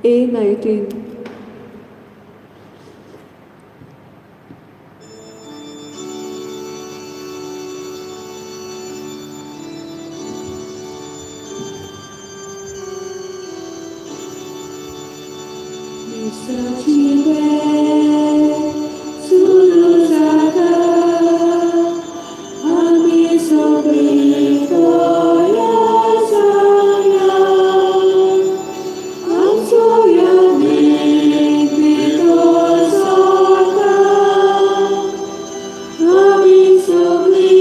A 19. मिसाची भेट सुरू जाता, आमी सगळीं तयार जाया, आमचो यादीक भितर सरता, आमी सगळीं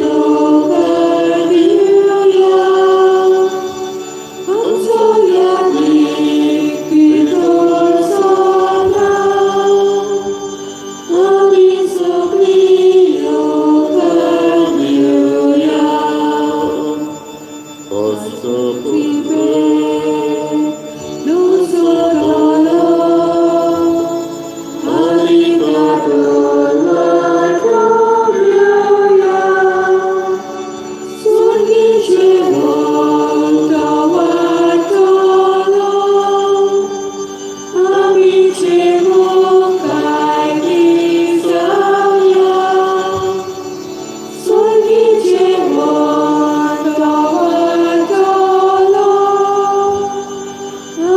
येवकार दिवया, आमचो यादीक भितर सरता, आमी सगळीं येवकार दिवया. Pastor Lusotolo, arigato la Surgice volta watolo, amice vocai disavia. Surgice volta watolo,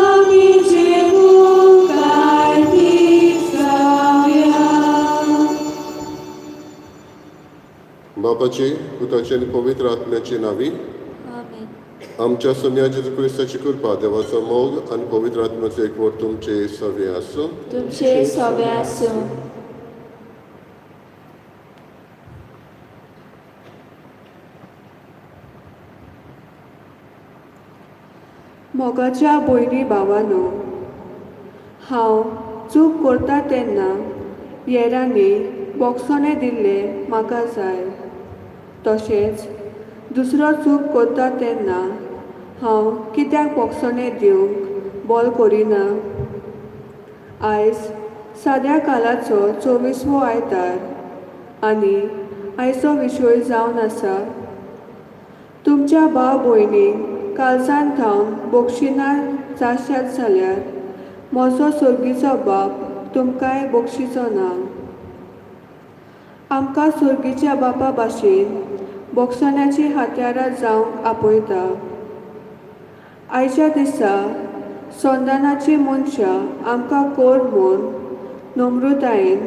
amice vocai disavia. बापाचे, पुताचे आनी पवित्र आत्म्याचे नांवी. आमेन. आमच्या सोम्या जेजू क्रिस्ताची कृपा, देवाचो मोग आनी पवित्र आत्म्याचो एकवट तुमचे सवे आसूं. तुमचे सवे आसूं. मोगाच्या भयणी भावानो, हांव चूक करता तेन्ना येरांनी बोगसणें दिल्लें म्हाका जाय, तशेंच दुसरो चूक करता तेन्ना हांव कित्याक बोगसणें दिवंक बोल करिना? आयज साद्या कालाचो चोवीसवो आयतार आनी आयचो विशय जावन आसा तुमच्या भाव भयणींक कालसान थावन बक्षिना जाशात जाल्यार म्हजो सोर्गीचो बाप तुमकांय बक्षिचो ना. आमकां सोर्गीच्या बापा भाशेन बोगसण्याची हत्यारां जावंक आपयता. आयच्या दिसा संदानाची मनशां आमकां कोर म्हूण नम्रतायेन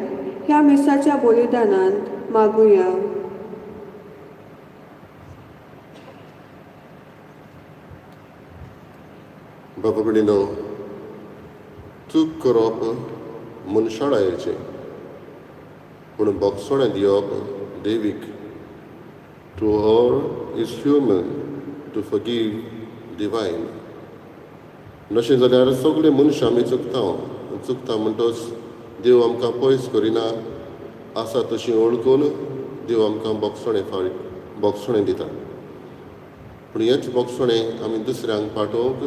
ह्या मिसाच्या बलिदानांत मागुया. बाबा भयणीनो, चूक करप मनशाळायेचें, पूण बोगसणें दिवप देवीक. To err is human, to forgive divine. नशें जाल्यार सगळे मनशां आमी चुकता. चुकता म्हणटच देव आमकां पयस करिना. आसा तशी वळखून देव आमकां बोगसणें फारीक बोगसणें दिता, पूण हेंच बोगसणें आमी दुसऱ्यांक पाठोवंक,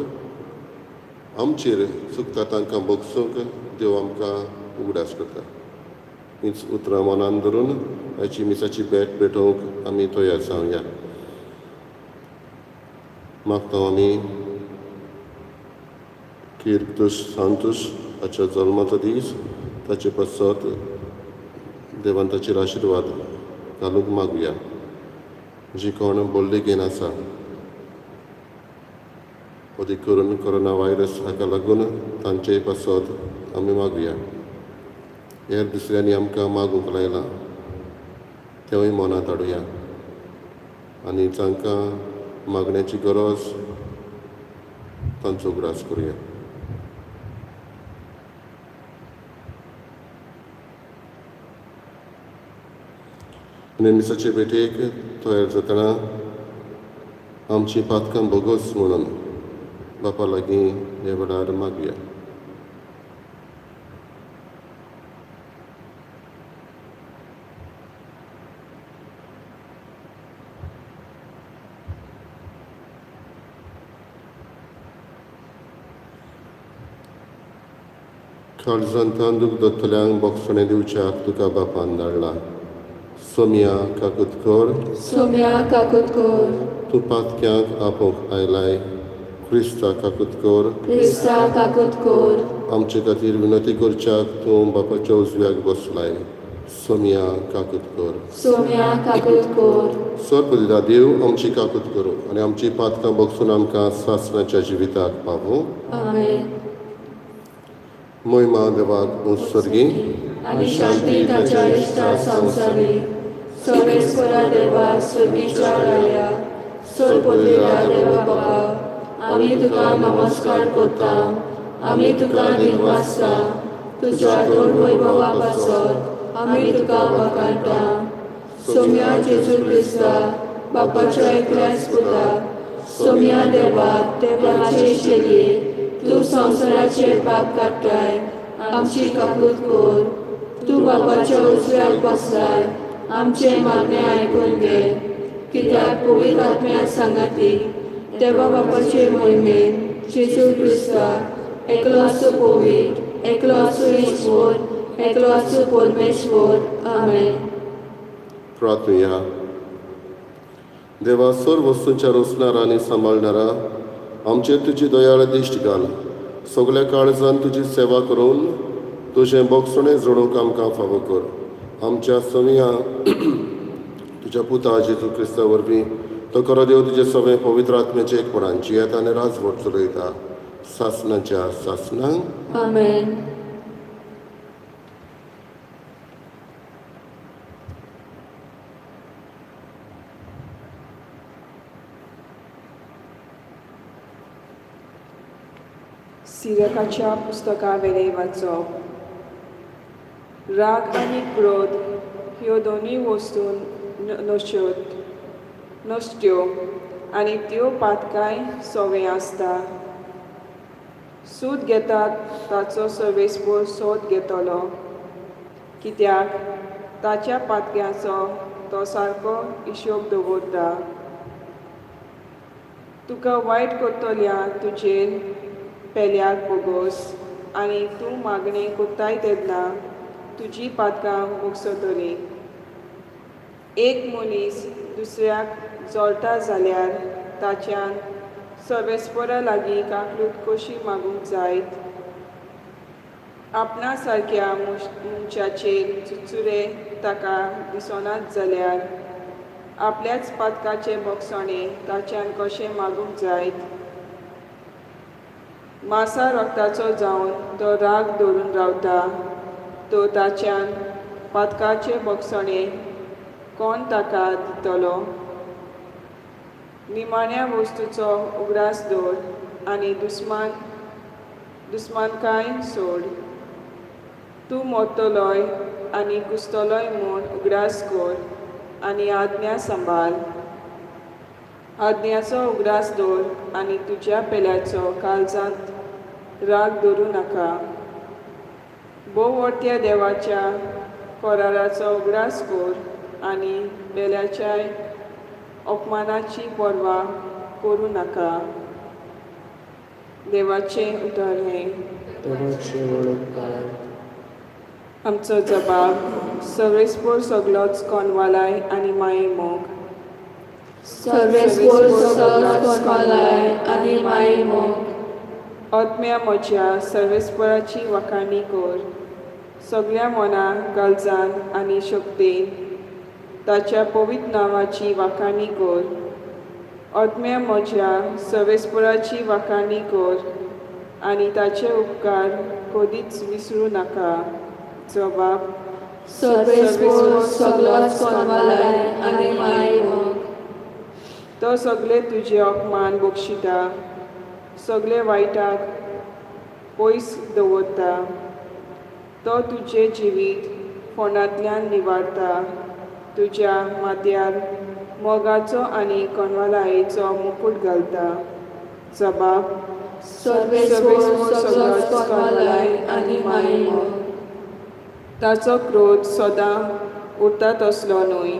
आमचेर चुकता तांकां बोगसूंक देव आमकां उगडास करता. हीच उतरां मनान धरून आयची मिसाची भेट भेटोवंक आमी तयार जावया. मागता आमी किर्तूस सांतूस हाच्या जल्माचो दीस, ताचे पासत देवान ताचेर आशिर्वाद घालूंक मागुया. जी कोण बोल्लेगेन आसा, अदीक करून कोरोना व्हायरस हाका लागून तांचे पासत आमी मागुया. हेर दुसऱ्यांनी आमकां मागूंक लायलां तेंवूय मनांत हाडुया आनी जांकां मागण्याची गरज तांचो उगडास करुया. आनी मिसाचे भेटेक तयार जातना आमचीं पातकां भोगोस म्हणून बापा लागीं ह्या वेळार मागया. काळजांत दूख दोतल्यांक बोगसणें दिवच्याक तुका बापान धाडला. सोमया काकूत कर. सोम्या काकूत कर. तूं पातक्यांक आपोवंक आयलाय, क्रिस्ता काकूत कर. क्रिस्ता काकूत कोर. आमचे खातीर विनंती करच्याक तूं बापाच्या उजव्याक बसलाय. सोमया काकूत कर. सोम्या काकूत कोर. सर्वदिदा देव आमची काकूत करूं आनी आमची पातकां बगसून आमकां सासणाच्या जिविताक पावूं. आमेन. मोहिमा देवाक उत्सर्गी आनी शांती ताच्या इश्टा संवसारी. सर्वेस्परा देवा, सुर्गीच्या राया, सोरपोतलेल्या देवा बाबा, आमी तुका नमस्कार करता. आमी तुका दिनवासता. तुज्या दोन वैभवा पासत आमी तुका वखाणटा. सोम्या जेजू क्रिस्ता, बापाच्या एकल्याच पुता, सोम्या देवा, देवाचे चेडये, तूं संवसाराचेर पाप काडटाय, आमची काकूत कर. तूं बापाच्या उजव्याक बसलाय, आमचें मागणें आयकून घे. कित्याक पवित्र आत्म्या सांगाती देवा बापाचे मोहिमेन जेजू क्रिस्ता एकलो आसूं पवित्र, एकलो आसूं ईश्वर, एकलो आसूं परमेश्वर. आमेन. प्रार्थुया. देवा, सर्व वस्तूंच्या रोसणारा आनी सांबाळणारा, आमचेर तुजी दयाळ दिश्ट घाल. सगल्या काळजान तुजी सेवा करून तुजें बोगसणें जोडूंक आमकां फावो कर. आमच्या सोमया तुज्या पुता जेजू क्रिस्ता वरवीं. तो खरो देव, तुजें सगळें पवित्र आत्म्याचें एकपणान जियेता आनी राजवट चलयता सासणाच्या सासणांक. आमेन. सिरकाच्या पुस्तका वेलें वाचप. राग आनी क्रोध ह्यो दोनूय वस्तू नश्योत नसत्यो आनी त्यो पातकाय सवे आसता. सूद घेतात ताचो सर्वेस्पोर सोद घेतलो, कित्याक ताच्या पातक्याचो तो सारको हिशोब दवरता. तुका वायट करतल्या तुजेर पेल्याक बोगोस आनी तूं मागणें कोत्ताय तेन्ना तुजी पातकां भोगसतलीं. एक मनीस दुसऱ्याक जळटा जाल्यार ताच्यान सर्वेस्परा लागीं काकलूत कशी मागूंक जायत? आपणा सारक्या मनशाचेर चुरचुरे ताका दिसनात जाल्यार आपल्याच पातकाचें भोगसणें ताच्यान कशें मागूंक जायत? मासा रक्ताचो जावन तो राग धरून रावता तो ताच्यान पातकाचें भोगसणें कोण ताका दितलो? निमाण्या वस्तूचो उगडास दवर आनी दुस्मानकाय सोड. तूं मरतलोय आनी कुसतलोय म्हूण उगडास कर आनी आज्ञा सांबाळ. आज्ञाचो उगडास दवर आनी तुज्या पेल्याचो काळजांत राग धरूं नाका. भोववर्त्या देवाच्या कराराचो उगडास कर आनी पेल्याच्याय अपमानाची पर्वा करूं नाका. देवाचें उतर हें. देवाचे वळख. आमचो जबाब सर्वेस्पोर सगलोच कोनवालाय आनी माये मोग. सर्वेस्पोर सगलोच कोनवालाय आनी माये मोग. आत्म्या म्हज्या, सर्वेस्पराची वाखाणी कर. सगल्या मना काळजान आनी शक्तेन ताच्या पवित्र नांवाची वाखाणी कर. आत्म्या म्हज्या, सर्वेस्पराची वाखाणी कर आनी ताचे उपकार कदीच विसरूं नाका. जबाब सर्वेस्पोर सगलोच कोनवालाय आनी माये मोग. तो सगळे तुजे अपमान बक्षिता, सगळे वायटाक पयस दवरता. तो तुजें जिवीत फोंडांतल्यान निवारता, तुज्या माथ्यार मोगाचो आनी कोनवालायेचो मुकूट घालता. जबाब सर्वेस्पोर सगलोच कोनवालाय आनी माये मोग. ताचो क्रोध सदां उरता तसलो न्हय,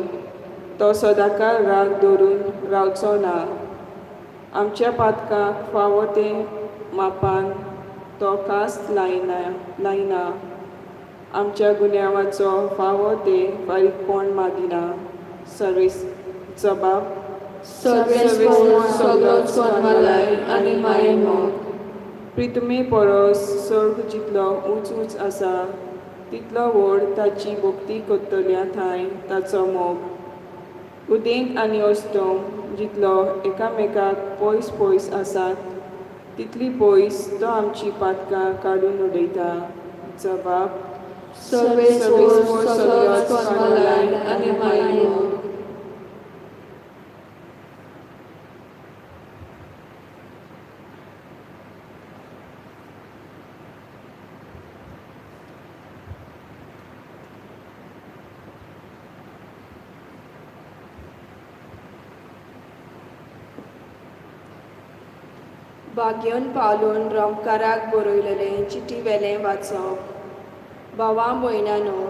तो सदांकाळ राग धरून रावचो ना. आमच्या पातकाक फावो तें मापान तो कास्त लायना, आमच्या गुन्यांवाचो फावो तें फारीकपण मागिना. सर्वेस जबाब सर्वेस्पोर सगळोच कोनवालाय आनी मायेमोग. प्रितुमे परस सर्ग जितलो ऊंच ऊंच आसा तितलो व्हड ताची भक्ती करतल्या थांय ताचो मोग. उदेंत आनी अस्तम जितलो एकामेकाक पयस पयस आसात तितली पयस तो आमची पातकां काडून उडयता. जबाब. सर्वेस्पोर सगळोच कोनवालाय आनी मायेमोग. भाग्यन पावलून रोमकाराक बरयलेलें चिटी वेलें वाचप. भावा भयणांनो,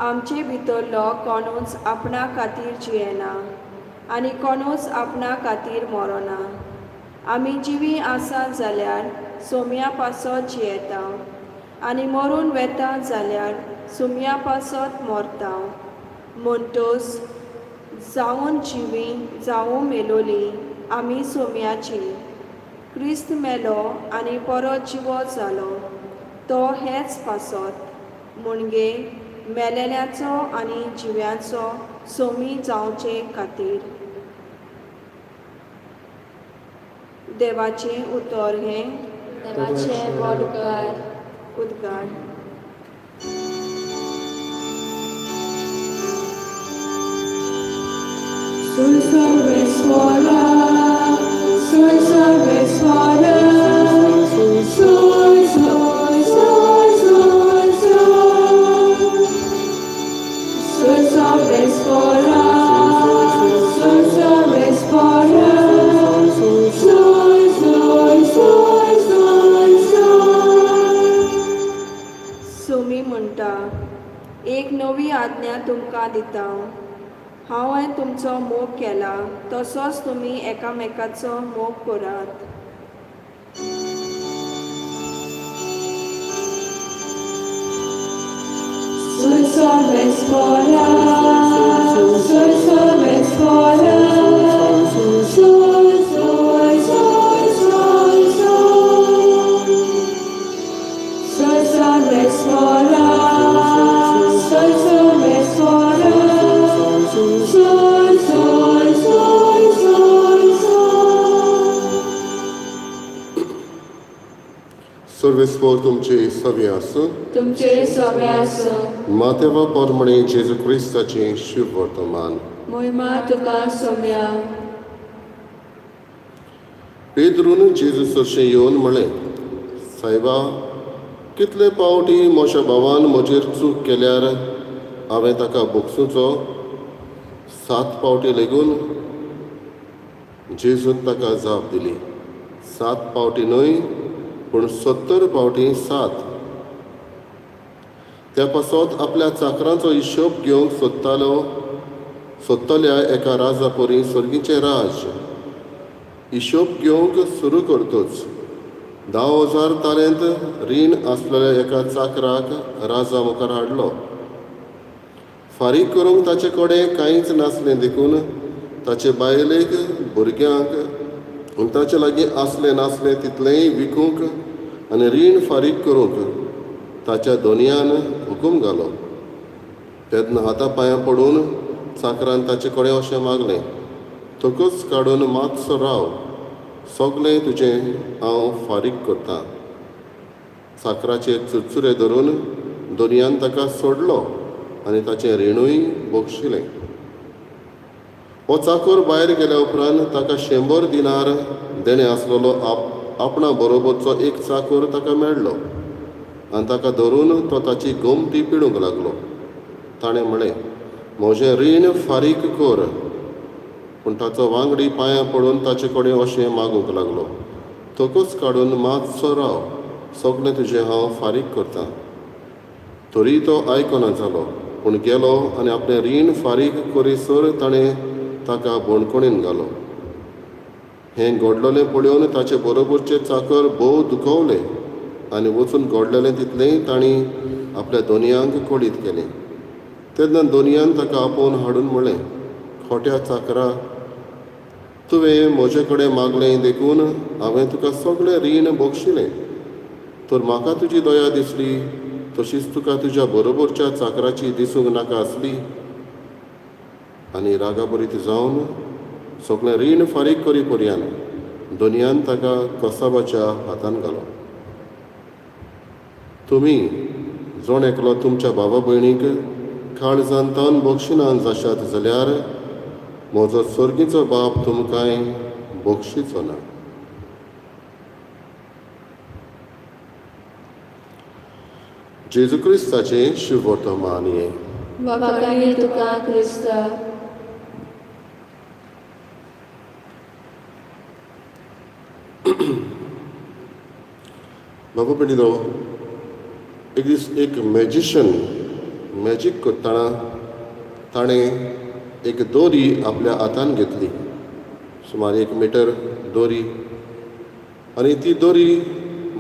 आमचे भितरलो कोणूच आपणा खातीर जियेना आनी कोणूच आपणा खातीर मरोना. आमी जिवीं आसात जाल्यार सोम्या पासत जियेता आनी मरून वेता जाल्यार सोम्या पासत मरता. म्हणटच जावन जिवीं जावं मेलोलीं आमी सोम्याचीं. क्रिस्त मेलो आनी परत जिवो जालो तो हेच पासत, म्हणजे मेलेल्याचो आनी जिव्यांचो सोमी जावचे खातीर. देवाचें उतर हें. देवाचें व्हड उपकार. उद्गार. Soy Sarveswara, Soy Sarveswara, Soy, Soy, Soy, Soy, Soy. Soy Sarveswara, Soy Sarveswara, Soy, Soy, Soy, Soy, Soy. Somi म्हणटा, एक नवी आज्ञा तुमकां दिता, हांवें तुमचो मोग केला तसोच तुमी एकामेकाचो मोग करात. Soy Sarveswara, Soy Sarveswara, Soy, Soy, Soy, Soy, Soy. Soy Sarveswara, Soy Sarveswara, Soy, Soy, Soy, Soy, Soy. सर्वेस्पोर तुमचे सवे आसूं. तुमचे सगळे आसूं. मातेवा पोरमणे जेजू क्रिस्ताचें शुभ वर्तमान. मोहिमा तुका सोम्या. पेद्रून जेजू सरशें येवन म्हळें, सायबा, कितले पावटी म्हज्या भावान म्हजेर चूक केल्यार हांवें ताका भोगसुचो? 7 पावटी लेगून? जेजून ताका जाप दिली, 7 पावटी न्हय, पूण 70 पावटी 7. त्या पासत आपल्या चाकरांचो हिशोब घेवंक सोदतल्या एका राजा परी सर्गीचें राज हिशोब घेवंक सुरू करतच 10,000 तालेंत रीण आसलेल्या एका चाकराक राजा मुखार हाडलो. फारीक करूंक ताचे कडेन कांयच नासलें देखून ताचे बायलेक, भुरग्यांक आनी ताचे लागीं आसलें नासलें तितलेंय विकूंक आनी रीण फारीक करूंक ताच्या दोनयान हुकूम घालो. तेन्ना हाता पांयां पडून चाकरान ताचे कडेन अशें मागलें, थकच काडून मातसो राव, सगलें तुजें हांव फारीक करतां. चाकराचेर चुरचुरे धरून दोनयान ताका सोडलो आनी ताचें रिणूय बक्षिलें. हो चाकोर भायर गेल्या उपरांत ताका 100 दिनार देणें आसलेलो आपणा बरोबरचो एक चाकोर ताका मेळ्ळो आनी ताका धरून तो ताची गोमटी पिडूंक लागलो. ताणें म्हळें, म्हजें रीण फारीक कर. पूण ताचो वांगडी पांयां पडून ताचे कडेन अशें मागूंक लागलो, थकच काडून मातसो राव, सगलें तुजें हांव फारीक करतां. तरी तो आयकना जालो, पूण गेलो आनी आपलें रीण फारीक करीसर ताणें ताका बणकणीन घालो. हें घडलेलें पळोवन ताचे बरोबरचे चाकर भोव दुखवले आनी वचून घडलेलें तितलेंय तांणी आपल्या दोनयांक कळीत केलें. तेन्ना दोनयान ताका आपोवन हाडून म्हळें, खोट्या चाकरा, तुवें म्हजे कडेन मागलें देखून हांवें तुका सगळें रीण बक्षिलें. तर म्हाका तुजी दया दिसली तशीच तुका तुज्या बरोबरच्या चाकराची दिसूंक नाका आसली. आनी रागाभरीत जावन सगळें रीण फारीक करी पर्यान धनयान ताका कसाबाच्या हातान घालो. तुमी जण एकलो तुमच्या भावा भयणीक काळजान तावन बक्षिना जाशात जाल्यार म्हजो सर्गीचो बाप तुमकांय बक्षिचो ना. जेजू क्रिस्ताचें शुभवर्तमान हें. वाखाणीर तुका क्रिस्ता. बाबा भयणीनो, एक दीस एक मॅजिशन मॅजीक करतना ताणें एक दोरी आपल्या हातान घेतली, सुमार 1 मिटर दोरी, आनी ती दोरी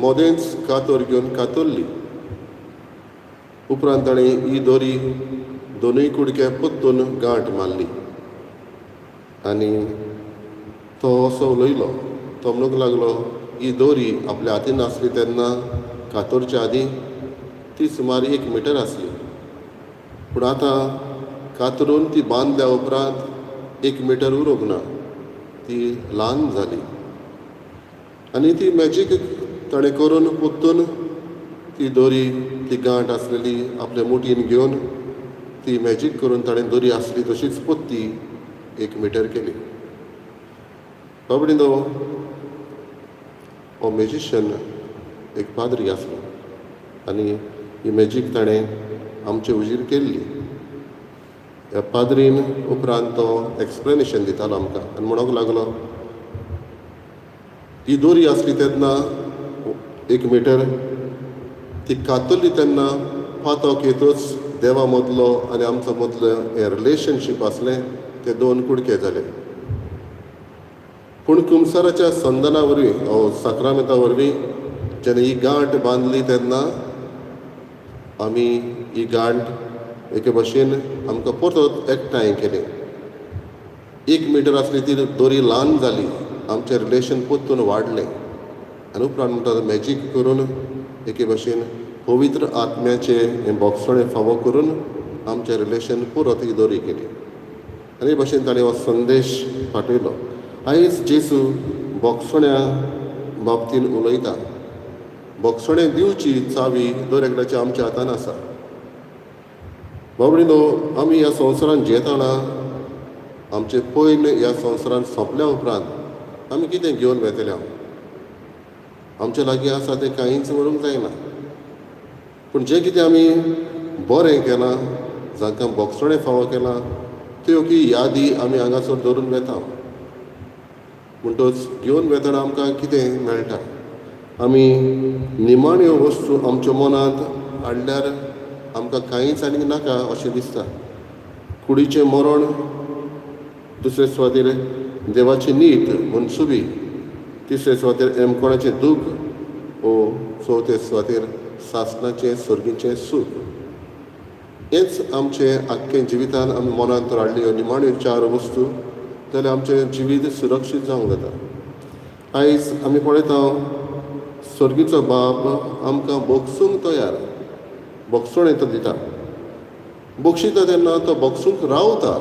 मदेंच कातर घेवन कातरली. उपरांत ताणें ही दोरी दोनूय कुडके परतून गांठ मारली आनी तो असो उलयलो. तो म्हणूंक लागलो, ही दोरी आपल्या हातीन आसली तेन्ना कातरच्या आदीं ती सुमार 1 मिटर आसली, पूण आतां कातरून ती बांदल्या उपरांत 1 मिटर उरूंक ना, ती ल्हान जाली. आनी ती मॅजीक ताणें करून परतून ती दोरी ती गांठ आसलेली आपल्या मुठीन घेवन ती मॅजीक करून ताणें दोरी आसली तशीच परती 1 मिटर केली. बाबडीनो, हो मॅजिशन एक पाद्री आसलो आनी ही मॅजीक ताणें आमचे हुजीर केल्ली. ह्या पाद्रीन उपरांत तो एक्सप्लेनेशन दितालो आमकां आनी म्हणूंक लागलो, ही दोरी आसली तेन्ना 1 मिटर, ती कातरली तेन्ना पातक येतच देवा मदलो आनी आमचो मदलो हें रिलेशनशीप आसलें ते 2 कुडके जाले. पूण कुमसाराच्या संदना वरवीं ओ साक्रामेंता वरवीं जेन्ना ही गांठ बांदली तेन्ना आमी ही गांठ एके भशेन आमकां परत एकठांय केलें. 1 मिटर आसली ती दोरी ल्हान जाली, आमचें रिलेशन परतून वाडलें. आनी उपरांत म्हणटा मॅजीक करून एके भशेन पवित्र आत्म्याचें हें बोगसणें फावो करून आमचें रिलेशन परत ही दोरी केली. आनी हे भशेन ताणें हो संदेश पाठयलो. आयज जेजू बोगसण्या बाबतीन उलयता. बोगसणें दिवची चावी दर एकल्याच्या आमच्या हातान आसा. बाबडीनो, आमी ह्या संवसारांत जियेतना आमचें पयन ह्या संवसारांत सोंपल्या उपरांत आमी कितें घेवन वेतले? आमच्या लागीं आसा तें कांयच व्हरूंक जायना. पूण जें कितें आमी बरें केलां, जांकां बोगसणें फावो केलां, त्यो की यादी आमी हांगासर दवरून वेता. म्हणटच घेवन वेतना आमकां कितें मेळटा? आमी निमाण्यो वस्तू आमच्या मनांत हाडल्यार आमकां कांयच आनीक नाका अशें दिसता. कुडीचें मरण, दुसरे सुवातेर देवाची नीत मनसुबी, तिसरे सुवातेर एमकोणाचें दूख, ओ चवथे सुवातेर सासणाचें सर्गीचें सूख. हेंच आमचें आख्खें जिवितान आमी मनांत हाडल्यो ह्यो निमाण्यो 4 वस्तू जाल्यार आमचें जिवीत सुरक्षीत जावंक जाता. आयज आमी पळयता सर्गीचो बाप आमकां बोगसूंक तयार, बोगसणें तो दिता. बक्षिता तेन्ना तो बोगसूंक रावता.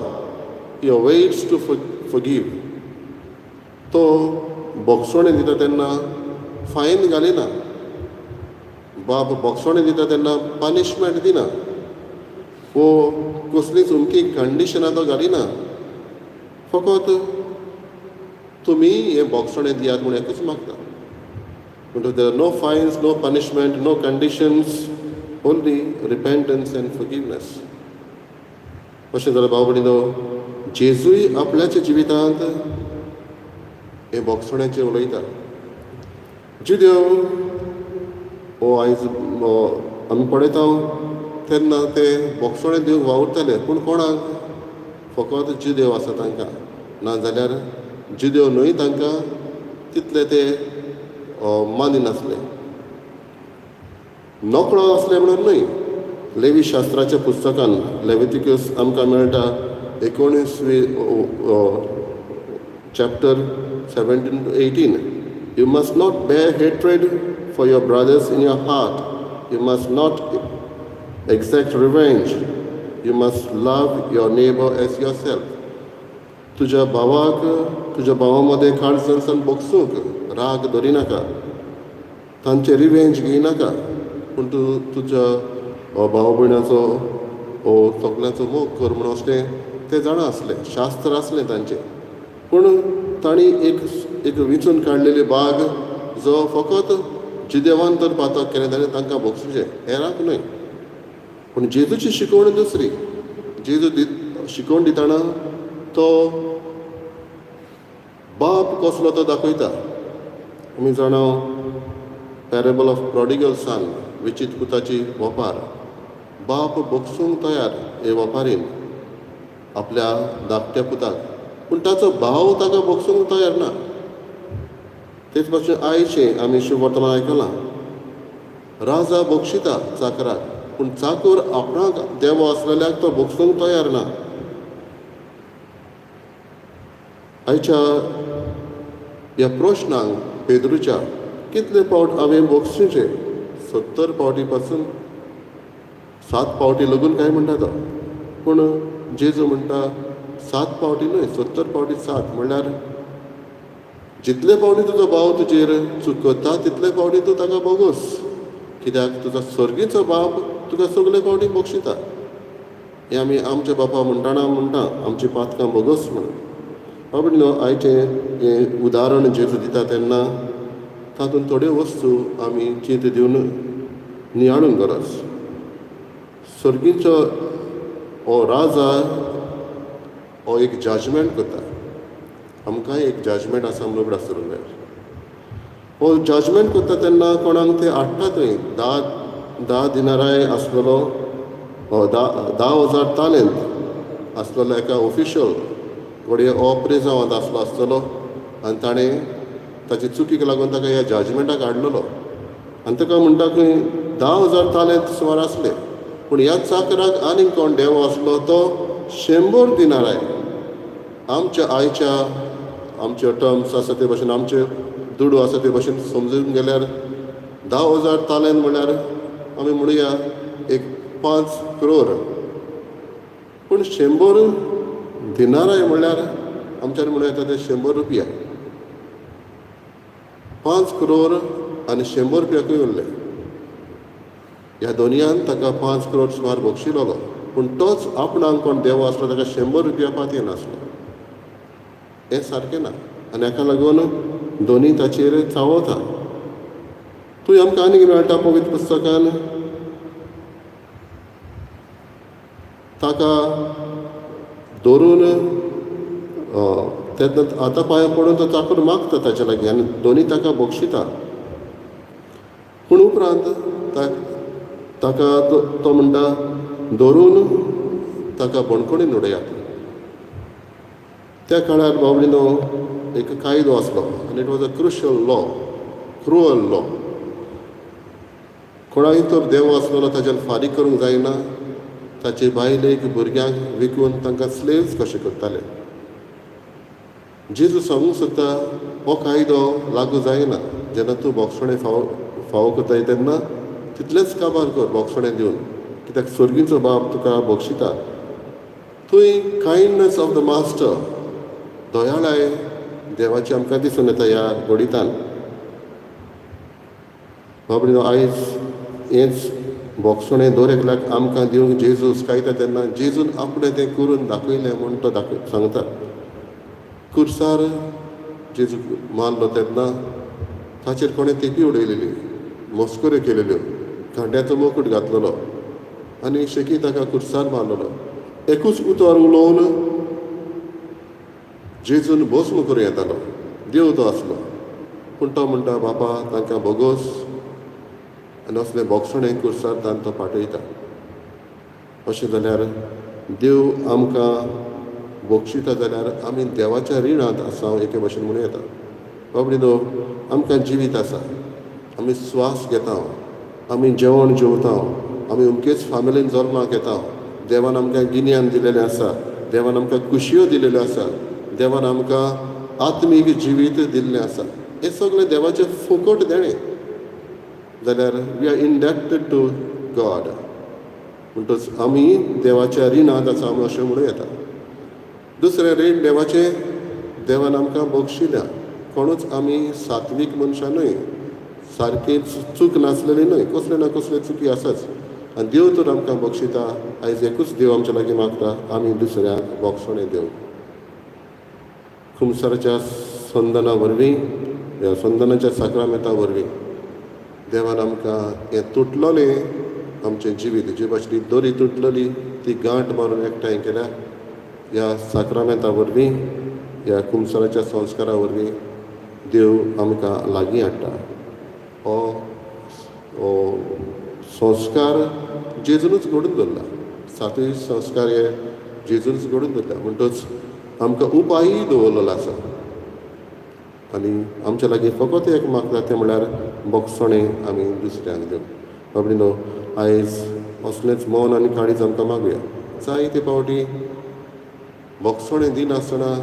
He awaits to forgive. तो बोगसणें दिता तेन्ना फायन घालिना. बाप बोगसणें दिता तेन्ना पनिशमेंट दिना वो कसलीच अमकी कंडिशनां तो घालिना. फकत तुमी हें बोगसणें दियात म्हूण एकूच मागता. म्हणटकच there are no fines, no punishment, no conditions, only repentance and forgiveness. अशें जाल्यार भाव भयणीनो, जेजूय आपल्याच्या जिवितांत हें बोगसण्याचें उलयता. जुदेव हो आयज आमी पळयता तेन्ना ते बोगसणें दिवंक वावुरताले, पूण कोणाक? फकत जुदेव आसा तांकां. नाजाल्यार जुदेव न्हय तांकां तितले ते मानिनासले. नकळो आसले म्हणून न्हय. लेवी शास्त्राच्या पुस्तकान लेवितिकस आमकां मेळटा 19वी Chapter 17 to 18. You must not bear hatred for your brothers in your heart. You must not exact revenge. You must love your neighbor as yourself. तुज्या भावाक, तुज्या भावा मदें काळजांतल्यान भोगसूंक राग धरिनाका, तांचे रिवेंज घेयनाका, पूण तूं तुज्या भाव भयणाचो हो सगल्यांचो मोग कर म्हूण असलें ते जाणा आसले, शास्त्र आसलें तांचें. पूण तांणी एक एक विंचून काडलेली भाग जो फकत जिदेवान तर पातक केलें जाल्यार तांकां भोगसुचें, हेरांक न्हय. पूण जेजूची शिकवण दुसरी. जेजू शिकवण दितना तो बाप कसलो तो दाखयता. आमी जाणा, पॅरेबल ऑफ प्रॉडिगल सन, विचीत पुताची वपार. बाप भोगसूंक तयार हे वपारीन आपल्या धाकट्या पुताक, पूण ताचो भाव ताका भोगसूंक तयार ना. तेच भाशेन आयचें आमी शुभ वर्तमान आयकलां. राजा बक्षिता चाकराक, पूण चाकूर आपणाक देवो आसलेल्याक तो भोगसूंक तयार ना. आयच्या ह्या प्रश्नांक पेद्रूच्या, कितले फावट हांवें भोगसुचें, 70 फावटी पासून सात फावटी लगून काय म्हणटा तो. पूण जेजू म्हणटा, सात फावटी न्हय, 70 फावटी सात. म्हणल्यार जितले फावटी तुजो भाव तुजेर चुकता तितले फावटी तूं ताका भोगोस, कित्याक तुजो सर्गीचो बाप तुका सगले फावटी बक्षिता. हें आमी आमच्या बापा म्हणटाना म्हणटा, आमची पातकां भोगोस म्हणून. बाबा, आयचें हें उदाहरण जेजू दिता तेन्ना तातूंत थोड्यो वस्तू आमी चिंत दिवन नियाळूंक गरज. सर्गीचो हो राजा हो एक जजमेंट करता. आमकांय एक जजमेंट आसा म्हणून उगडास करूंक जाय. हो जजमेंट करता तेन्ना कोणाक ते हाडटा थंय 10 10 दिनाराय आसलेलो, 10,000 तालेंत आसलेलो एका ऑफिशियल, घडये हो प्रिजांवांत आसलो आसतलो, आनी ताणें ताचे चुकीक लागून ताका ह्या जजमेंटाक हाडलेलो. आनी ताका म्हणटा खंय 10,000 तालेंत सुमार आसले, पूण ह्या चाकराक आनीक कोण देवो आसलो तो 100 दिनाराय. आमच्या आयच्या आमचे टर्म्स आसा ते भशेन, आमचे दुडू आसा ते भशेन समजून गेल्यार 10,000 तालेंत म्हणल्यार आमी म्हणुया एक 5 क्रोर. पूण 100 दिनाराय म्हणल्यार आमच्यान म्हणूं येता ते 100 रुपया. 5 क्रोर आनी 100 रुपया खंय उरले? ह्या दोनयान ताका 5 क्रोर सुमार बक्षिलोलो, पूण तोच आपणाक कोण देवो आसलो ताका 100 रुपया पातये नासलो. हें सारकें ना आनी हाका लागून दोनी ताचेर चावता. तूं आमकां आनीक मेळटा पवित्र पुस्तकान, ताका धरून तेन्ना हाता पांयां पडून तो चाकूर मागता ताच्या लागीं आनी दोनी ताका बक्षिता. पूण उपरांत ताका तो म्हणटा, धरून ताका बणखणीन उडयात. त्या काळार, बाबडीनो, एक कायदो आसलो आनी it was a crucial law, cruel law. कोणाय तर देव आसलेलो ताच्यान फारीक करूंक जायना, ताचे बायलेक, भुरग्यांक विकून तांकां स्लेव्स कशें करताले. जेजू सांगूंक सोदता, हो कायदो लागू जायना. जेन्ना तूं बोगसणें फावो फावो करताय तेन्ना तितलेंच काबार कर बोगसणें दिवन, कित्याक सर्गीचो बाप तुका बक्षिता. थंय कायंडनस ऑफ the master, दयाळाय देवाची आमकां दिसून येता ह्या घडितान. बाबडीनो, आयज हेंच बोगसणें दर एकल्याक आमकां दिवंक जेजू हुस्कायता तेन्ना जेजून आपणें तें करून दाखयलें म्हूण तो दाखय सांगता. कुर्सार जेजू मारलो तेन्ना ताचेर कोणें तेपी उडयलेली, मस्कऱ्यो केलेल्यो, कांट्याचो मुकूट घातलेलो आनी शेकी ताका कुर्सार मारलेलो. एकूच उतर उलोवन जेजून भस्म करूं येतालो, देव तो आसलो. पूण तो म्हणटा, बापा, तांकां भोगोस. आनी असलें बोगसणें कुर्सार तांकां तो पाठयता. अशें जाल्यार देव आमकां बक्षिता जाल्यार आमी देवाच्या रिणांत आसा एके भशेन म्हणूं येता. बाबडीनो, आमकां जिवीत आसा, आमी स्वास घेता, आमी जेवण जेवता, आमी अमकेच फामिलीन जल्माक येता. देवान आमकां गिन्यान दिलेलें आसा, देवान आमकां खुशयो दिलेल्यो आसा, देवान आमकां आत्मीक जिवीत दिल्लें आसा. हें सगळें देवाचें फुकट देणें. जाल्यार we are indebted to God. म्हणटच आमी देवाच्या रिणांत आसा आमी अशें म्हणूं येता. दुसरें रीण देवाचें देवान आमकां बक्षिल्या. कोणूच आमी सात्वीक मनशां न्हय, सारकी चूक नासलेली न्हय, कसले ना कसले चुकी आसाच. आनी देव तर आमकां बक्षिता. आयज एकूच देव आमच्या लागीं मागता, आमी दुसऱ्यांक बक्षणें दिवंक. खुमसाराच्या संदना वरवीं, ह्या संदनाच्या साक्रामेंता वरवीं देवान आमकां हें तुटलोलें आमचें जिवीत, जी भाशेन दोरी तुटलेली ती गांठ मारून एकठांय केल्या. ह्या साक्रामेंता वरवीं, ह्या कुमसाराच्या संस्कारा वरवीं देव आमकां लागीं हाडटा. हो संस्कार जेजूनच घडून दवरला. सातूय संस्कार हे जेजूनच घडून दवरला. म्हणटच आमकां उपायूय दवरलेलो आसा. आनी आमच्या लागीं फकत एक मागता तें म्हणल्यार बोगसणें आमी दुसऱ्यांक दिवप. बाबडीनो, आयज असलेंच मन आनी काळीज आमकां मागुया. जायते फावटी बोगसणें दिनासतना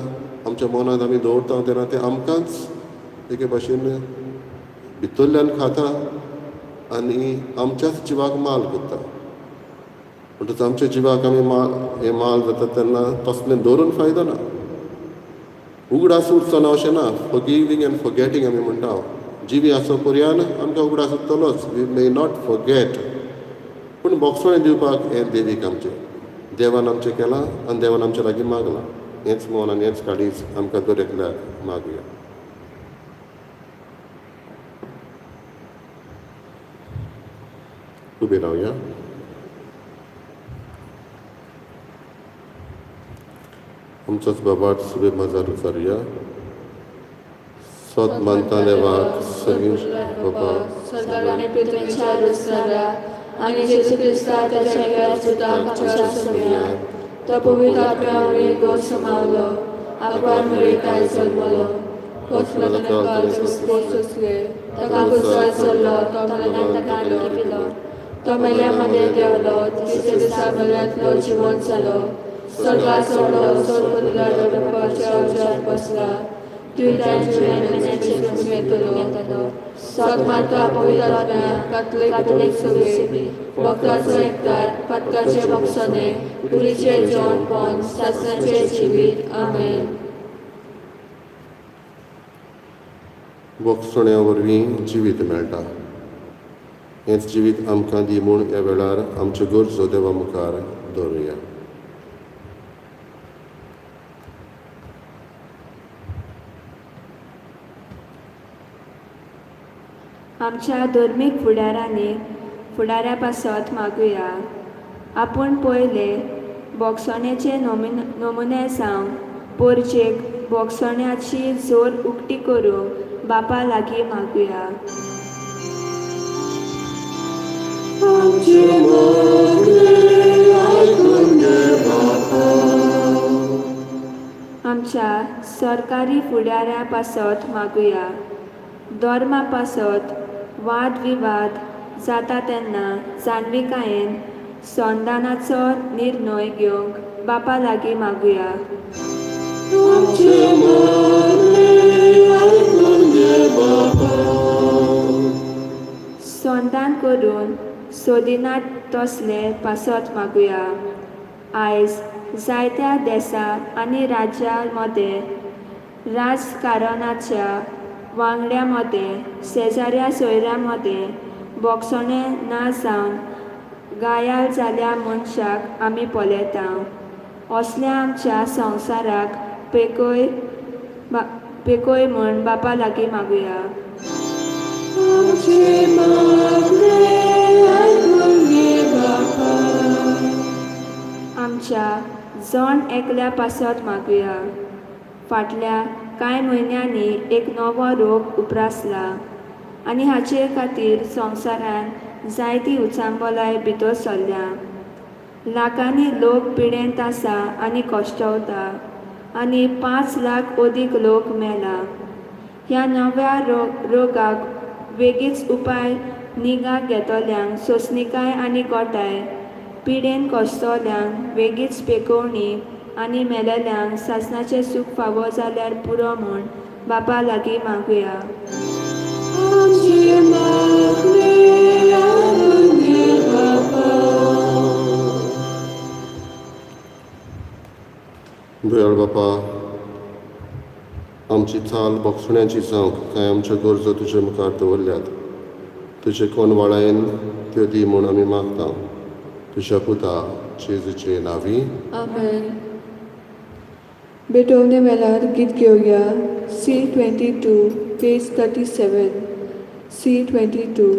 आमच्या मनांत आमी दवरता तेन्ना तें आमकांच एके भाशेन भितरल्यान खाता आनी आमच्याच जिवाक माल करता. म्हणटच आमच्या जिवाक आमी माल हें माल जाता तेन्ना तसलें दवरून फायदो ना. उगडास उरचो ना अशें ना. फॉरगिवींग एंड फॉरगेटींग आमी म्हणटा. जिवी आसो पर्यान आमकां उगडास उरतलोच. We may not forget. पूण बोगसणें दिवपाक हें देवीक आमचें देवान आमचें केलां आनी देवान आमच्या लागीं मागलां. हेंच मन आनी हेंच काळीज आमकां दर एकल्याक मागुया. उबी रावया. आमचोच बाबाट सुबे मजार उचारुया. सत मानता देवाक सगळीं बाबा स्वर्गात आनी पृथ्वीच्या रचणाऱ्या आनी जेजू क्रिस्ता ताच्या एका सुताक आमच्या सोम्या तो पवित्र आत्म्या वरवीं गोड समावलो, आकवार मरेताय जल्मलो, सोंसले, ताका कुसार चल्लो, तो मरणाक ताका लिपिलो, तो मेल्या मदें देंवलो, तिसऱ्या दिसा मेल्यांतलो जिवंत जालो, स्वर्गात चडलो, स्वर्गदुतार बापाच्या उजव्यान बसला, येतलो. सत मानता पवित्र आत्म्या कातलीक सगळे भक्ताचो एकतार, पातकाचे बक्षणे, कुडीचे जेवणपण, सासणाचे जिवीत. आमेन. बोगसण्या वरवीं जिवीत मेळटा. हेंच जिवीत आमकां दी म्हूण ह्या वेळार आमच्यो गरजो देवा मुखार दवरुया. आमच्या धर्मीक फुडारांनी फुडाऱ्या पासत मागुया. आपूण पयले बोगसणेचे नमुने जावन पोरजेक बोगसण्याची जोर उक्ती करूंक बापा लागीं मागुया. आमच्या सरकारी फुडाऱ्या पासत मागुया. धर्मा पासत वाद विवाद जाता तेन्ना जाणविकायेन संदानाचो निर्णय घेवंक बापा लागीं मागुया. संदान करून सोदिनात तसले पासत मागुया. आयज जायत्या देसा आनी राज्यां मदें राजकारणाच्या वांगड्यां मदें शेजाऱ्या सोयऱ्यां मदें बोगसणें ना जावन गायाल जाल्या मनशाक आमी पळयता. असल्या आमच्या संवसाराक पेकय पेकय म्हूण बापा लागीं मागुया. आमच्या जण एकल्या पासत मागुया. फाटल्या कांय म्हयन्यांनी एक नवो रोग उप्रासला आनी हाचे खातीर संवसारान जायती उचांबलाय भितर सरल्या. लाखांनी लोक पिडेंत आसा आनी कश्टवता आनी 5 लाख अदीक लोक मेला. ह्या नव्या रोगाक वेगींच उपाय निगा घेतल्यांक सोंसणीकाय आनी गोटाय, पिडेन कश्टोल्यांक वेगींच पेकोवणी आनी मेलेल्यांक सासणाचें सूख फावो जाल्यार पुरो म्हूण बापा लागीं मागुया. आमचें मागणें आयकून घे बापा. दयाळ बापा, आमची चाल भोगसुण्याची जावंक कांय आमच्यो गरजो तुजे मुखार दवरल्यात. तुजे कोण वाळायन त्यो दी म्हूण आमी मागता, तुज्या पुता जेजूचे नांवी. आमेन. भेटवणे वेळार गीत घेवया. C 22, page 37, C 22.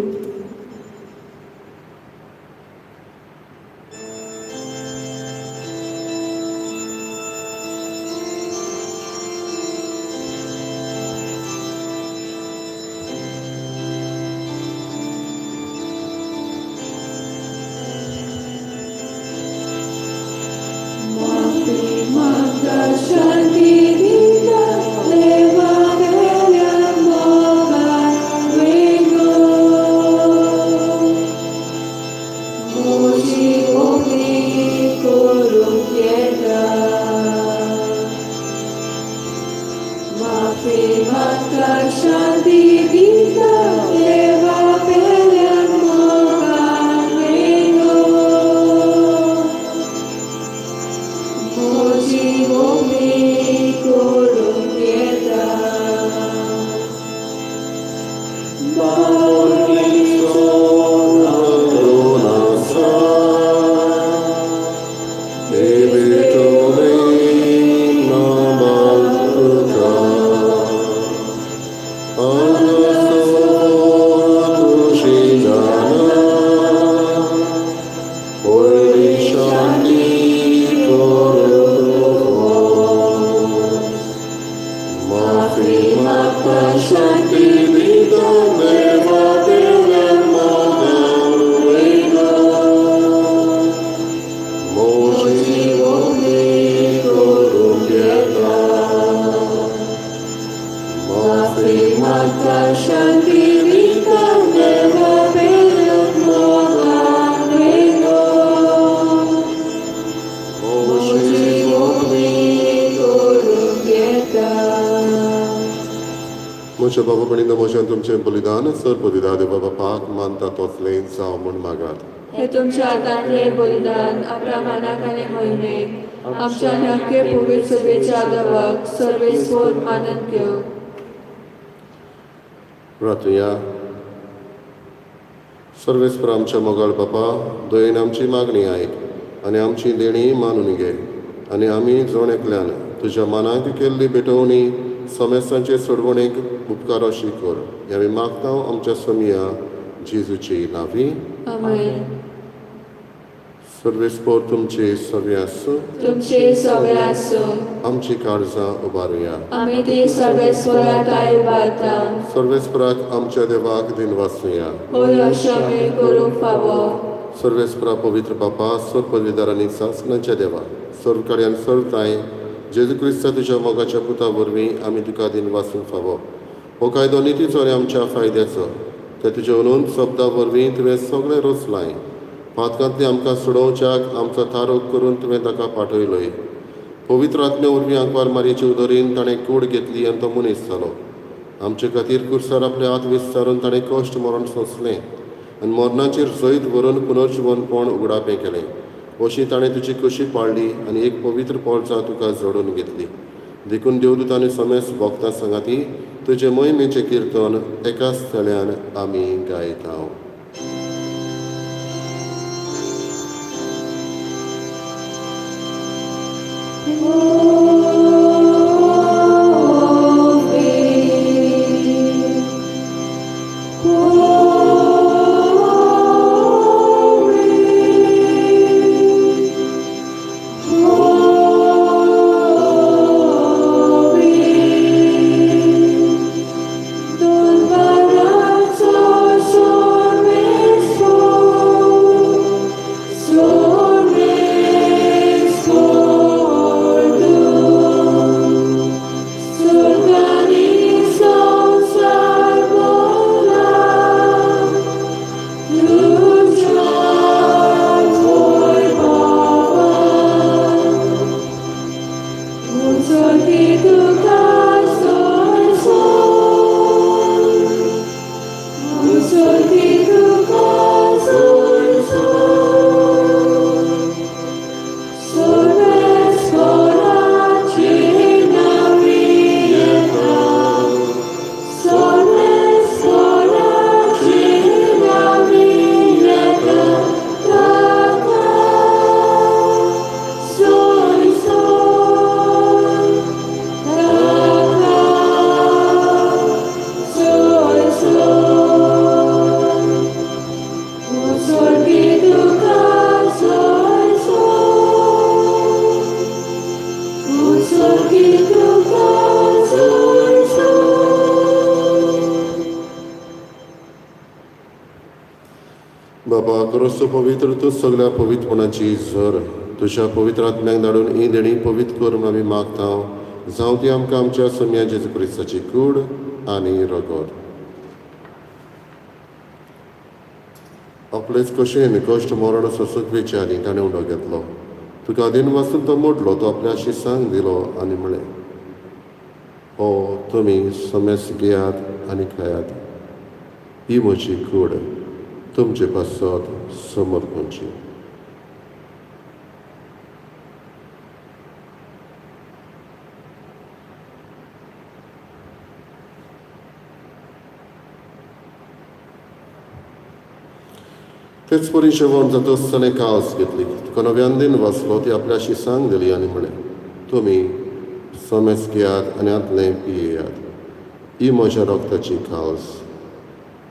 माफी मागता शांती दिता देवा वेल्या मोगान वेगो. म्हजी ओंपणी करूंक येता. माफी मागता शांती दिता देवा वेल्या मोगान वेगो. म्हजी ओंपणी करूंक येता. बावलेचो आदरून आसा, हे भेटवणे नांवान तुका. आगसो तुजी जाणा, पयली शांती करूंक. माफी मागता शांती दिता देवा पेल्या मोगान वेगो. म्हजी ओंपणी करूंक येता. माफी मागता शांती दिता देवा पेल्या मोगान वेगो. म्हजी ओंपणी करूंक येता. म्हज्या बाबा भयणींनो, म्हजें तुमचें बलिदान सर पदिदा देवा बापाक मानता तसलें जावं म्हूण मागात. हे तुमच्या हातांतले बलिदान आपल्या मानाक आनी मोहिमेक आमच्या ह्याके पवित्र सभेच्या देवाक सर्वेस्पर मानून घेवं. प्रार्थुया. सर्वेस्पर आमच्या मोगाळ बापा, दयेन आमची मागणी आयक आनी आमची देणी मानून घे आनी आमी जण एकल्यान तुज्या मानाक केल्ली भेटवणी समेस्तांचे सोडवणेक उपकार अशी कर. हें आमी मागता आमच्या सोमिया जेजूची नांवी. आमेन. सर्वेस्पर तुमचे सगळे आसूं. तुमचे सगळे आसूं. आमची काळजां उबारुया. आमी ती सर्वेस्परा ठांय उबारता. सर्वेस्पराक आमच्या देवाक दिनवासुया. होय, अशें आमी करूंक फावो. सर्वेस्परा, पवित्र बापा, सर्व पदवीदार आनी सासणाच्या देवा, सर्व कार्यान सर्व ठांय जेजू क्रिस्ता तुज्या मोगाच्या पुता वरवीं आमी तुका दिनवासूंक फावो. हो कायदो नितीचो आनी आमच्या फायद्याचो. त्या तुज्या अनंत शब्दा वरवीं तुवें सगळें रचलाय. पातकांतली आमकां सोडोवच्याक आमचो थारोग करून तुवें ताका पाठयलोय. पवित्र आत्म्या वरवीं आंकवार मारयेचे उदरीन ताणें कूड घेतली आनी तो मनीस जालो. आमचे खातीर कुर्सार आपले हात विस्तारून ताणें कश्ट मरण सोंसलें आनी मरणाचेर जैत व्हरून पुनर्जिवनपण उगडापें केलें. अशी ताणें तुजी कशी पाळ्ळी आनी एक पवित्र पोरसां तुका जोडून घेतली. देखून देवदूत आनी समेस्त भक्तां सांगाती तुजे मोहिमेचें किर्तन एका स्थल्यान आमी गायता. बाबा क्रोस्तो पवित्र तूं सगळ्या पवित्रपणाची झर तुज्या पवित्र आत्म्याक धाडून ही देणी पवित्र कर म्हूण आमी मागता. जावं ती आमकां आमच्या सोम्या जेजू क्रिस्ताची कूड आनी रगत. आपलेच कशेन कश्ट मरण सोंसूंक वेचे आनी ताणें उडो घेतलो. तुका अधीन वाचून तो मोडलो. तो आपल्या शिसांक दिलो आनी म्हळें, हो तुमी समेस घेयात आनी खायात. ही म्हजी कूड तुमचे पासत समर्पणची. तेच परी जेवण जातच ताणें कास घेतली. तुका नव्यान दिन वाचलो. ती आपल्या शिसांक दिली आनी म्हळें, तुमी समेस घेयात आनी हांतलें पियेयात. ही म्हज्या रगताची कास,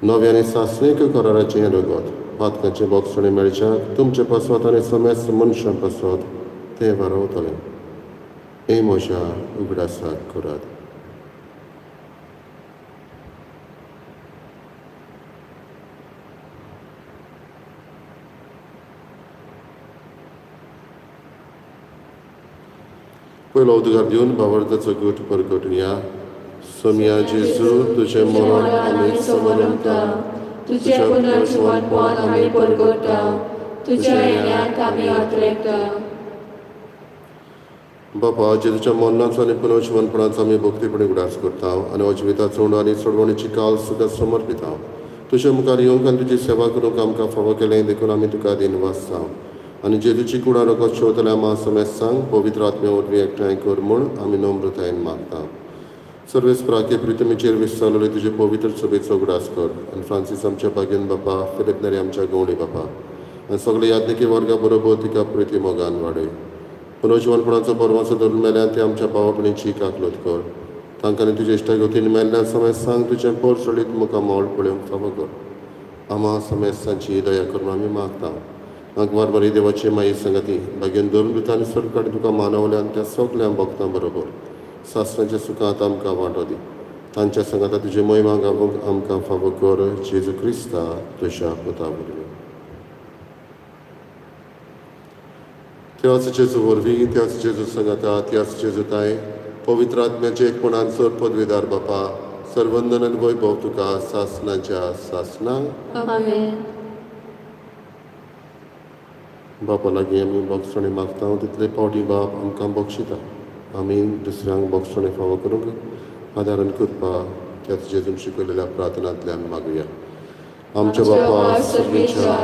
नव्या आनी सासणीक कराराचें रगत. पातकाचें बोगसणें मेळच्याक तुमचे पासत आनी समेस्त मनशां पासत तें वारवतलें. हें म्हज्या उगडासाक करात. पयलो उदगार दिवन भावार्थाचो गट परगटुया. सोमया जेजू, तुजें मरण आमी समरता, तुजें पुनर्जिवनपण आमी परगटा, तुज्या येण्याक आमी अत्रेकता. बापा, जेजूच्या मरणाचो आनी पुनर्जिवनपणाचो आमी भक्तीपणी उगडास करता आनी अजिविताचो उंडो आनी सोडवणीची काल तुका समर्पिता. तुज्या मुखार येवंक आनी तुजी सेवा करूंक आमकां फावो केलें देखून आमी तुका दिनवासता. आनी जेजूची कुडां रगत शेवतल्या आमा समेस्तांक पवित्र आत्म्या वरवीं एकठांय कर म्हूण आमी नम्रतायेन मागता. सर्वेस प्राके प्रितमीचेर विस्तारलेले तुजे पवित्र सभेचो उगडास कर आनी फ्रांसीस आमच्या भाग्यन बापा, फिलिप नेरी आमच्या गवळी बापा आनी सगळे याज्ञिकी वर्गा बरोबर तिका प्रिती मोगान वाडय. पुनर्जिवनपणाचो परवासो धरून मेल्यान ते आमच्या भावा भयणीची काकलूत कर. तांकां आनी तुज्या इश्टा गतीन मेल्ल्या समेस्तांक तुजें पोर सोडीत मुखामळ पळोवंक फावो कर. आमा समेस्तांची दया करून आमी मागता. आंकवार बरी देवाची माई संगती भाग्यन धरून दिता आनी सर्व तुका मानवल्यान त्या सगल्या भक्तां बरोबर सासणाच्या सुखांत आमकां वांटो दी. तांच्या संगाता तुजी महिमा गावूंक आमकां फावो कर. जेजू क्रिस्ता तुज्या पुता वरवीं. त्याच जेजू वरवीं, त्याच जेजू संगाता, त्याच जेजू ताय पवित्र आत्म्याचे एकपणान सर पदवीदार बापा, सर्वंदन आनी वैभव तुका सासणाच्या सासणा. आमेन. बापा लागीं आमी बोगसणे मागता तितले पावटी बाप आमकां बक्षिता. आमी दुसऱ्यांक बोगसणे फावो करूंक आदारण करपाक त्याच जेजून शिकयलेल्या प्रार्थनांतल्यान मागुया. आमच्या बापा सर्गेच्या,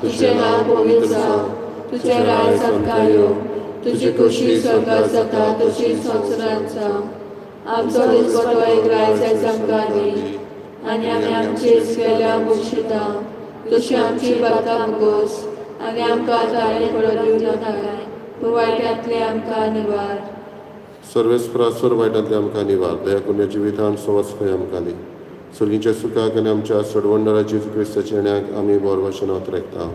तुजें नांव पवित्र जावं, तुजें राज आमकां येवं, तुजी खोशी स्वर्गात जाता तशी संवसारांत जावं. आमचो दिसपटो एक रायज आयज आमकां दी आनी आमी आमचे केल्या बक्षिता तशी आमची बाता मुगोस आनी आमकां ताळें पडो दिवं नाकाय, पूण वायटांतलें आमकां निवार. सर्वेस्परा सर्व वायटांतलें आमकां निवार. दया करून ह्या जिवितांत सवस्कय आमकां दी. सर्गीच्या सुखाक आनी आमच्या सडवंडरा जेजू क्रिस्ताच्या येण्याक आमी बरो भाशेन अत्रेकता.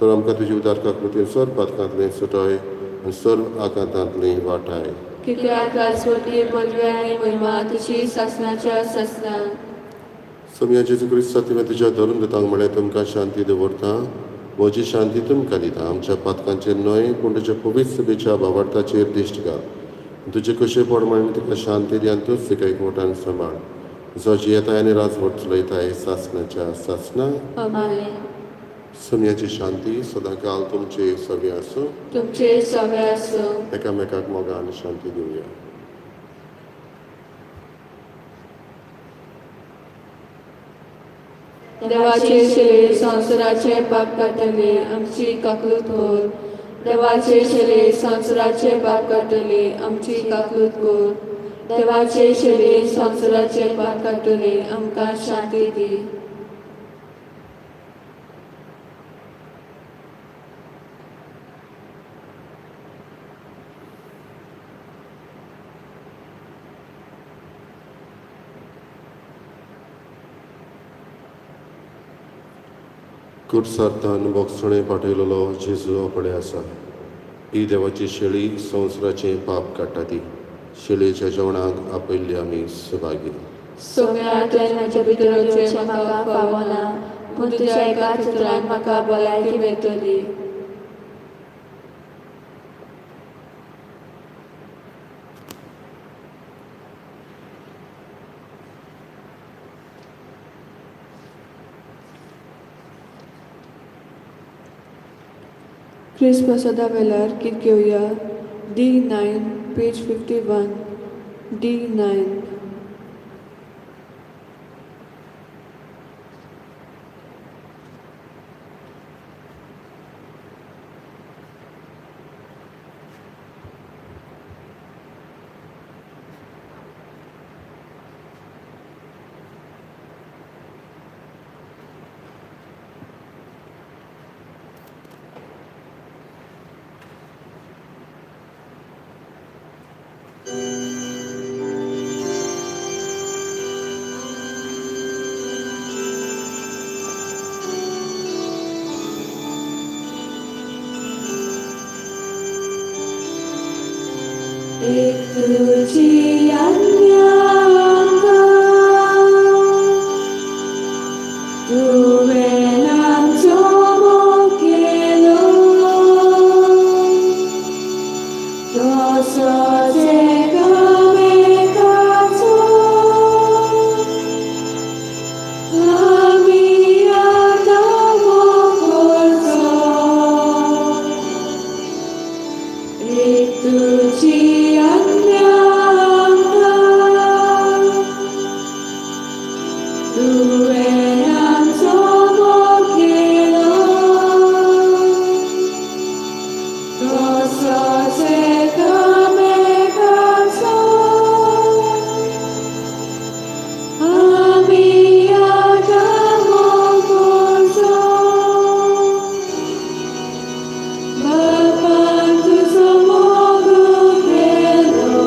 तर आमकां तुजी उदार काकृतीन सर्व पातकांतलें सुटय आनी सर्व आकांतांतली वाटाय. कित्याक राजवटी पदवी आनी महिमा तुजी सासणाच्या सासणाक. सोमया जेजू क्रिस्ता, तुवें तुज्या धरून दितांक म्हळें, तुमकां शांती दवरता, म्हजी शांती तुमकां दिता. आमच्या पातकांचेर न्हय पूण तुज्या पवित्र सभेच्या भावार्थाचेर दिश्ट घाल. तुजे कशे प्रमाणे तुका शांती दी आनी तूंच तिका एकवटान सांबाळ, जो जियेताय आनी राजवट चलयताय सासणाच्या सासणा. आमेन. सोमयाची शांती सदांकाल तुमचे सगळे आसूं. तुमचे सगळे आसूं. एकामेकाक मोगान शांती दिवया. देवाचे शिले संवसाराचे पाप काडटले, आमची काकलूत कर. देवाचे शिले संवसाराचे पाप काडटले, आमची काकलूत कर. देवाचे शिले संवसाराचे पाप काडटले, आमकां शांती दी. कुर्सार्थान बोगसणे पाठयलेलो जेजू आपणे आसा. ही देवाची शेळी संवसाराचें पाप काडटा ती शेळयेच्या जेवणाक आपयल्ली आमी सभागी. सोम्या तुवें म्हज्या भितर वचचें म्हाका फावना, पूण तुज्या एकाच उतरान म्हाका भलायकी मेळटली. क्रिस्त प्रसादा वेळार गीत घेवया D9 page 51 D9. एक तुजी आज्ञा आमकां, तुवें आमचो मोग केलो, तसोच एकामेकाचो आमी आतां मोग करचो. एक तुजी आज्ञा आमकां, तुवें आमचो मोग केलो, तसोच एकामेकाचो आमी आतां मोग करचो. बापान तुजो मोग केलो,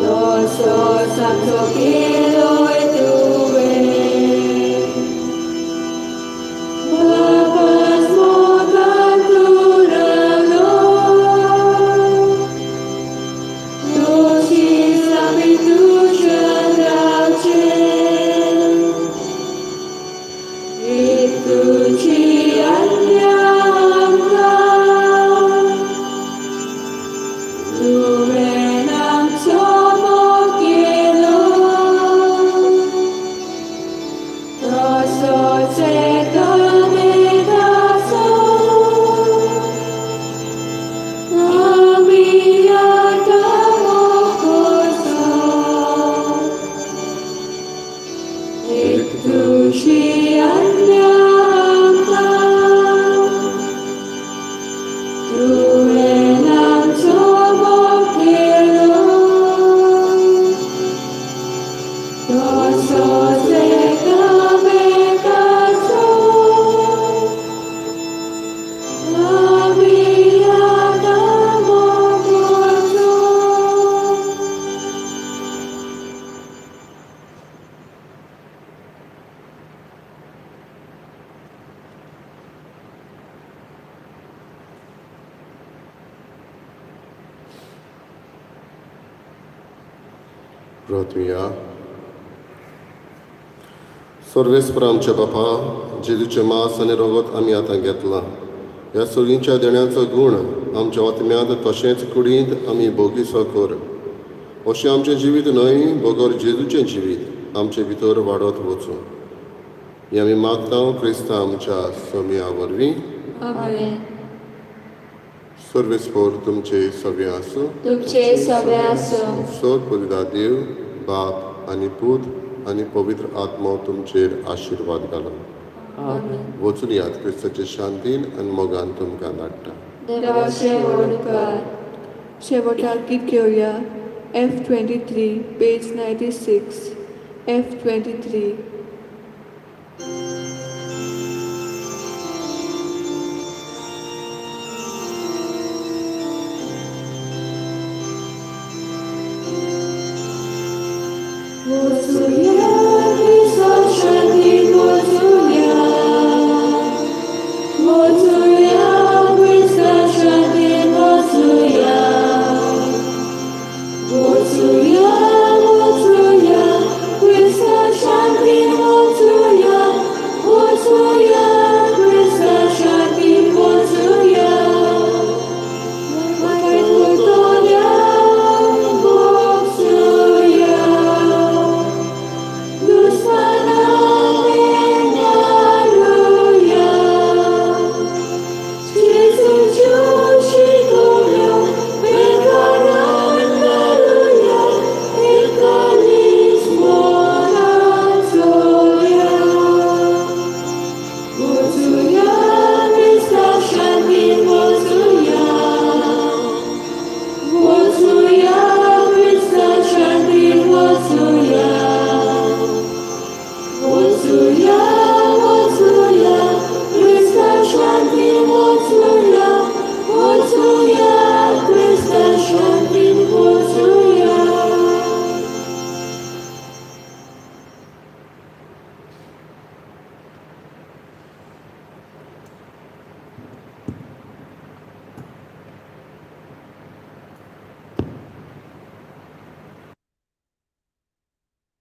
तसोच आमचो केलोय तुवें. बापान मोगान तूं रावलो, तशीच आमी तुज्यान रावचें. एक तुजी आज्ञा आमकां, तुवें आमचो मोग केलो, तसोच एकामेकाचो आमी आतां मोग करचो. एक तुजी आज्ञा आमकां, तुवें आमचो मोग केलो, तसोच एकामेकाचो आमी आतां मोग करचो. प्रार्थुया. सर्वेस्पर आमच्या बापा, जेजूचें मास आनी रगत आमी आतां घेतलां. ह्या सगळींच्या देण्याचो गूण आमच्या आत्म्यांत तशेंच कुडींत आमी भोगीसो कर. अशें आमचें जिवीत न्हय बगर जेजूचें जिवीत आमचे भितर वाडत वचूं. हें आमी मागता क्रिस्ता आमच्या सोमया वरवीं. आमेन. सर्वेस्पर तुमचे सगळे आसूं. तुमचे सगळे आसूं. सोद पवित्र देव बाप आनी पूत आनी पवित्र आत्मो तुमचेर आशिर्वाद घालूं. आमेन. वचून यात, क्रिस्ताचे शांतीन आनी मोगान तुमकां धाडटा. देवाचे व्हड उपकार. शेवटाक गीत घेवया F 23 page 96 F 23.